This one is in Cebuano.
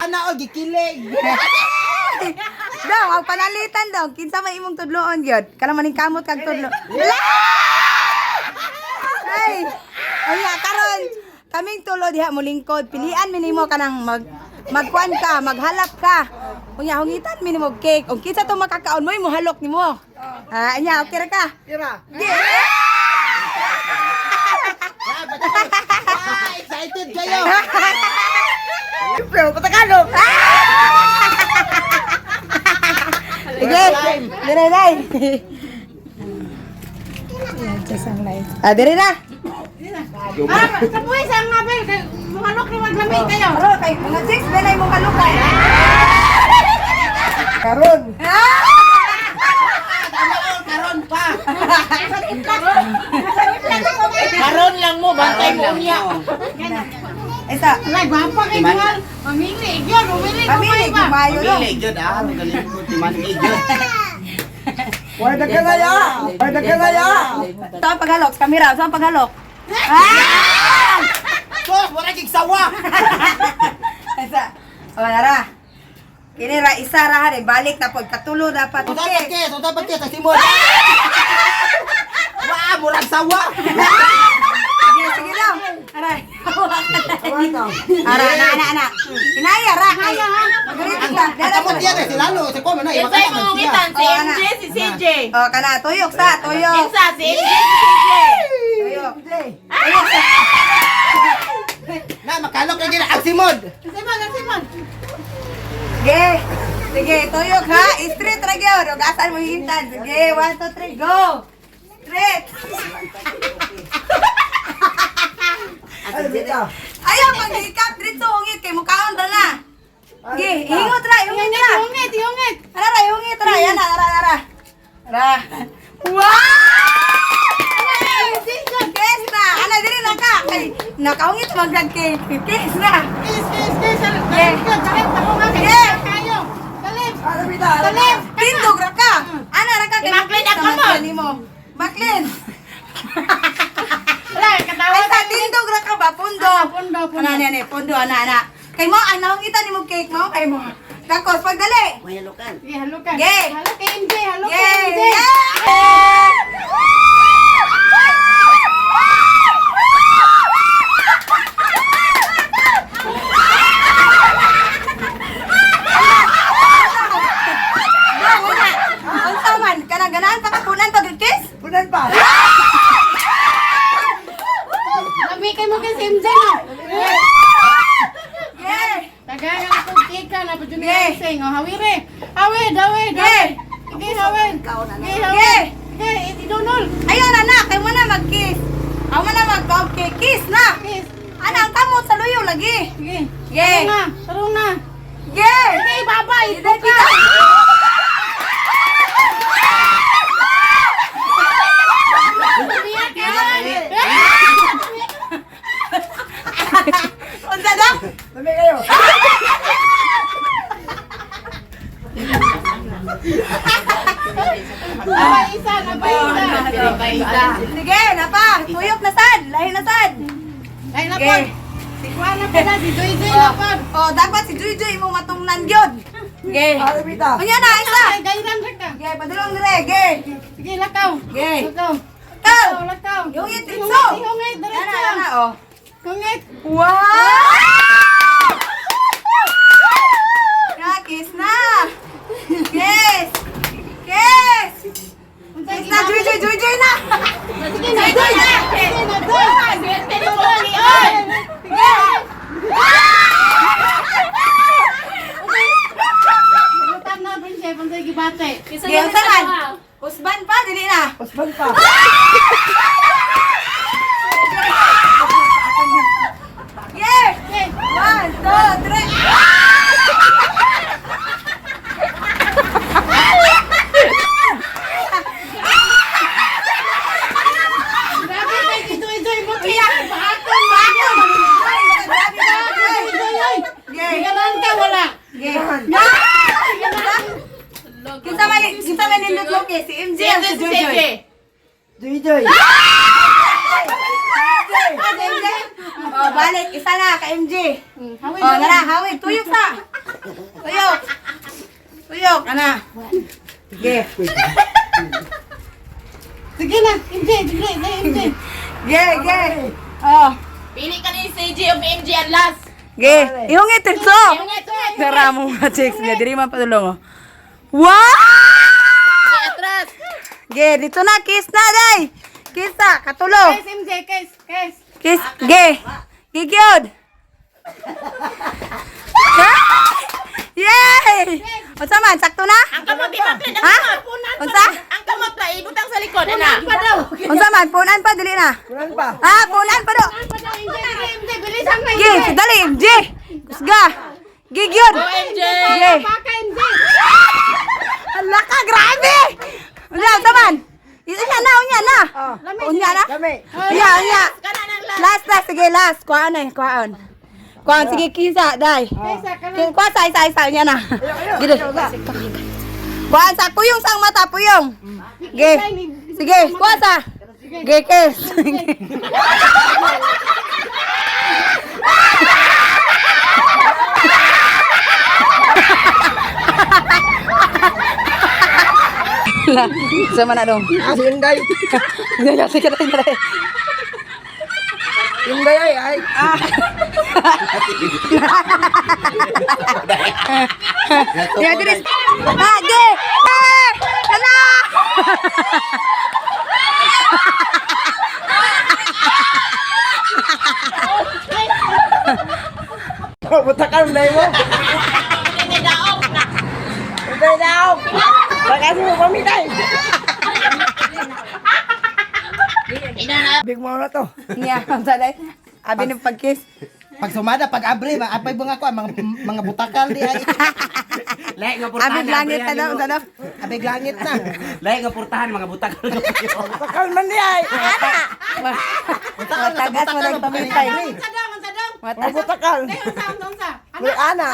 Sana all gikilig. Dong, ang panalitan dong. Kinsa may imong tudloon gyud? Kana maning kamot kag tudlo. Ala! Ay! Ay, karon kaming tulo diha mo lingkod. Pilian mi nimo kanang magkuan ka, maghalap ka. Unya hungitan mi nimo og cake. Ug kinsa to makakaon mo, mohalok nimo. Ah, nya okay ra ka? Ira. Yeah! Ah, excited kayo. Pero patagalog. Sige, dire na. Ah, dire na. Ah, sa buhay sa nga bel, kay muhalok ni maglami kayo. Aro kay mga chicks benay mong kalukay. Karon. Ah! Sana all karon pa. Karon lang mo bantay mo unya. Isa, Wala, gwapa kay Juan. Mamili, gyud, mamili ko pamili ba? kumayo no. Mamili gyud ah, magaling ko timan gyud. Why nagkalaya? Why nagkalaya? Saan paghalok? Sa kamera, saan paghalok? Ah! Sos, wala kig sawa. Isa. O, nara. Kini ra isa ra ha, balik na pod katulo dapat. Unsa Okay. pa kes, unsa pa kes simon. Wa, murag sawa. Sige, sige daw. Aray. Ara, ana, ana, ana. Inaya ra kay. Magritik ka. Ang kamot diya si Lalo, si Komo na Kinsa imakana imong man siya. ungitan? Si Oh, ana. MJ, si CJ. Oh, kana tuyok sa, tuyok. Kinsa si MJ, si CJ. Tuyok. Tuyok sa. Na makalok na gina ang simod. Simon, Simon. Sige. Sige, tuyok ha. Straight ra gyud. Ug asan mo hintan? Sige, 1 2 3 go. Straight. Ayaw paglikap diretso ungit kay mukaon ra na. Sige, hingot ra, hingit ra. Hungit, hungit. Ara ra, hingit ra. Yan ara ara. Ara. Wow! Kiss na. Ana diri na ka. Kay nakaungit magdag kay kiss na. Kiss, kiss, kiss. Dalit ka, dalit ako nga kay Yeah. kayo. Dalit. Dalit. Tindog ra ka. Ana ra ka kay Maklin makita ang man kamot. siya nimo. Maklin. Wala, katawa. Ay sa tindog ra ka ba pundo. Ah, pundo, pundo. Ana ana pundo ana ana. Kay mo ang naungitan nimo cake mo kay mo. Dakos pagdali. Sige, halukan. Yeah. Halok kay MJ, halok kay Yay! MJ. Yeah! Unsa man kanang ganahan pa ka punan pag kiss? Punan pa. Lami kay mo kay si MJ no. Yeah! Tagangan ako kika na pa jud Yeah. sing. Oh, hawire. Hawid, hawid. Yeah. Sige, hawid. Sige, hawid. Yeah. Sige, idunol. Ayaw na na, kay mo na mag-kiss. Ako mo na mag-okay, kiss na. Kiss. Ana ang kamot sa luyo lagi. Sige. Yeah. Tarong na, tarong na. Yeah! Sige, babay. Kita. Umiyak yan. Unsa daw? Lami kayo. Nabay isa, nabay isa. Sige, napa. Tuyok na sad. Lahi na sad. Ay, Sige. napod. Si Juan na pala, si Joy Joy na pod. Oh, dapat si Joy Joy mo matungnan gyud. Sige. Alabita. Unya na isa. Ay, gayran ra ka. Sige, padulong dire. Ge. Sige, lakaw. Ge. Lakaw. Kaw. Lakaw, lakaw. Yung diretso. Hungit, Ana, diretso. ana, oh. Hungit. Wow! Na, kiss na. Kiss. Kiss. Kiss na, Joy Joy, Joy Joy na. Sige na, Joy. Sige na, Joy. Swerte ni Pogi, oy. Sige. Lutang na, prinsip. Ang sige, gibate. Sige, unsa man? Usban pa, dili na. Usban pa. Yeah! Okay. One, two, three. Grabe kay si Joy Joy mo. Kaya, bahakon, Bakit? bahakon. Grabe ka, Joy Joy, oy. Yeah. Bigalan ka, wala. Yeah. Kinsa may nindot mo kay si MJ ang si Joy Joy. Joy Joy. Ah, si MJ. Oh, balik isa na ka MJ. Hawid, Oh, nara, hawid tuyok sa. Tuyok. Tuyok, ana. Ge. Sige na, MJ, sige, na MJ. Ge, ge. Oh. Pili ka ni CJ o MJ ang last. Ge. Ihungit ito. Ihungit, ihungit. Tara mo mga chicks nga diri man padulong. Oh. Wow! Ge, atras. Ge, dito na kiss na day. Kiss na, katulo. Kiss MJ, kiss, kiss. Kiss, ge. Gigyod. Ha? Yay! Unsa man, sakto na? Ang kamot, di ba? Ang Ha? kamot. Unsa? Ang kamot na, ibutang sa likod, ana. Unsa man, punan pa dili na. Kunan pa. Ah, punan pa do. Pa daw, MJ, sige, MJ, bilisan na, Ge, MJ. dali, MJ. Kusga. Gigyod. Go, MJ! Ge. Paka, MJ. Ala ka, grabe! Wala, unsa man? Unya na, unya na. Unya na. Lami. Unya, unya. Kana nang last. Last, last, sige, last. Kuhaan na, kuhaan. Kuhaan, sige, kisa, day. Kisa, kana. Kuhaan sa isa, isa, unya na. Gede. Kuhaan sa puyong sang mata, puyong. Ge. Sige, kuhaan sa. Ge, kiss. Sama na dong. Ah, si Inday. Sige, sige, sige. Inday ay ay. Ya, diri. Ah, ge. Eh, Kana. Butakan day mo. Hindi daog na. Inday daw. Baka si mo pamitay. Ina na. Big mo na to. Niya, ang sanay. Abi ng pagkiss. Pag sumada, pag abre, maapay ba nga ko ang mga butakal di ay. Lahi nga portahan. Abi langit na daw, sana. Abig langit na. Lahi nga portahan mga butak. Butakal man di ay. Matagas mo lang pamitay. Unsa daw, unsa daw? Mga butakal. Unsa, unsa, unsa? Wala ana.